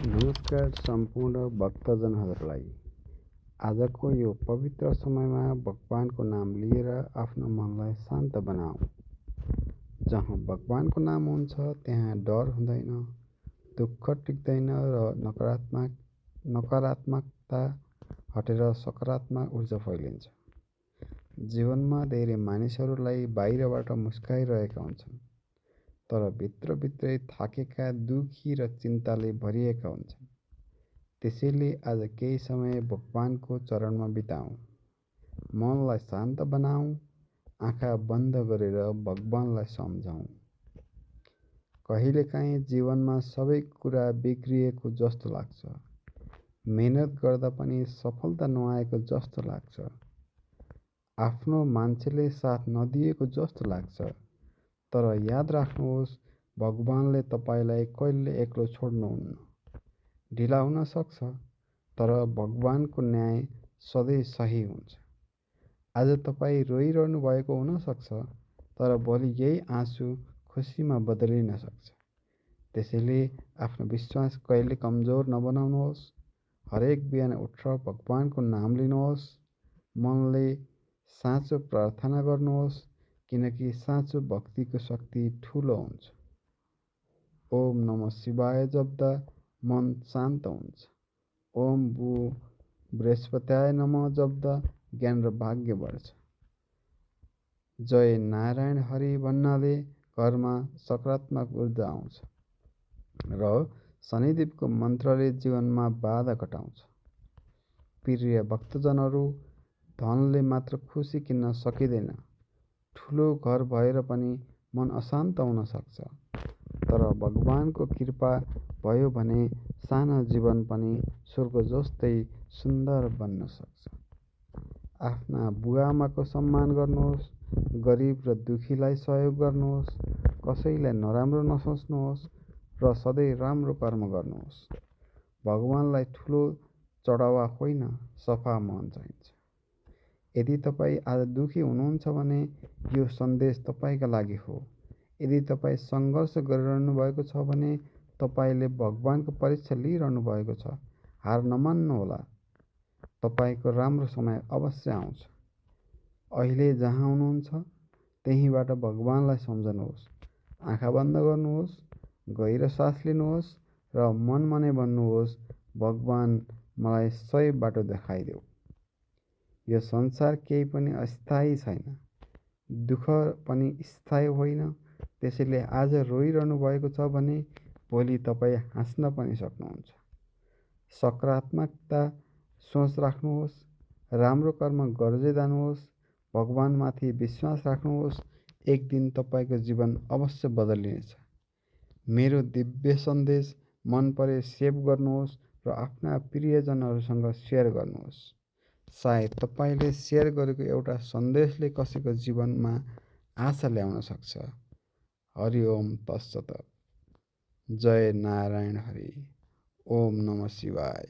नमस्कार सम्पूर्ण भक्तजनहरूलाई। आजको यो पवित्र समयमा भगवानको नाम लिएर आफ्नो मनलाई शान्त बनाऊ। जहाँ भगवानको नाम हुन्छ त्यहाँ डर हुँदैन, दुःख टिक्दैन र नकारात्मकता हटेर सकारात्मक ऊर्जा फैलिन्छ। जीवनमा धेरै मानिसहरूलाई बाहिरबाट मुस्काइरहेका हुन्छन्, तर भित्रभित्रै थाकेका, दुखी र चिन्ताले भरिएका हुन्छन्। त्यसैले आज केही समय भगवानको चरणमा बिताऊ, मनलाई शान्त बनाऊ, आँखा बन्द गरेर भगवानलाई सम्झाऊ। कहिलेकाहीँ जीवनमा सबै कुरा बिग्रिएको जस्तो लाग्छ, मेहनत गर्दा पनि सफलता नआएको जस्तो लाग्छ, आफ्नो मान्छेले साथ नदिएको जस्तो लाग्छ। तर याद राख्नुहोस्, भगवानले तपाईलाई कहिले एक्लो छोड्नुहुन्न। ढिला हुन सक्छ, तर भगवानको न्याय सधैँ सही हुन्छ। आज तपाईँ रोइरहनु भएको हुन सक्छ, तर भोलि यही आँसु खुसीमा बदलिन सक्छ। त्यसैले आफ्नो विश्वास कहिले कमजोर नबनाउनुहोस्। हरेक बिहान उठेर भगवानको नाम लिनुहोस्, मनले साँचो प्रार्थना गर्नुहोस्, किनकि साँचो भक्तिको शक्ति ठुलो हुन्छ। ओम नमः शिवाय जप्दा मन शान्त हुन्छ। ओम भू बृहस्पत्याय नमः जप्दा ज्ञान र भाग्य बढ्छ। जय नारायण हरि भन्नाले घरमा सकारात्मक ऊर्जा आउँछ र शनिदेवको मन्त्रले जीवनमा बाधा घटाउँछ। प्रिय भक्तजनहरू, धनले मात्र खुसी किन्न सकिँदैन। ठुलो घर भएर पनि मन अशान्त हुन सक्छ, तर भगवानको कृपा भयो भने सानो जीवन पनि स्वर्ग जस्तै सुन्दर बन्न सक्छ। आफ्ना बुवाआमाको सम्मान गर्नुहोस्, गरिब र दुखीलाई सहयोग गर्नुहोस्, कसैलाई नराम्रो नसोच्नुहोस् र सधैँ राम्रो कर्म गर्नुहोस्। भगवानलाई ठुलो चढावा होइन, सफा मन चाहिन्छ। यदि तपाईँ आज दुखी हुनुहुन्छ भने यो सन्देश तपाईँका लागि हो। यदि तपाईँ सङ्घर्ष गरिरहनु भएको छ भने तपाईँले भगवानको परीक्षा लिइरहनु भएको छ। हार नमान्नुहोला, तपाईँको राम्रो समय अवश्य आउँछ। अहिले जहाँ हुनुहुन्छ त्यहीँबाट भगवानलाई सम्झनुहोस्, आँखा बन्द गर्नुहोस्, गहिरो सास लिनुहोस् र मनमा नै भन्नुहोस्, भगवान मलाई सही बाटो देखाइदेऊ। यो संसार केही पनि अस्थायी छैन, दुःख पनि स्थायी होइन। त्यसैले आज रोइरहनु भएको छ भने भोलि तपाईँ हाँस्न पनि सक्नुहुन्छ। सकारात्मकता सोच राख्नुहोस्, राम्रो कर्म गर्दै जानुहोस्, भगवानमाथि विश्वास राख्नुहोस्। एक दिन तपाईँको जीवन अवश्य बदलिनेछ। मेरो दिव्य सन्देश मन परे सेभ गर्नुहोस् र आफ्ना प्रियजनहरूसँग सेयर गर्नुहोस्। सायद तपाईँले सेयर गरेको एउटा सन्देशले कसैको जीवनमा आशा ल्याउन सक्छ। हरि ओम तत्सत। जय नारायण हरि। ओम नमः शिवाय।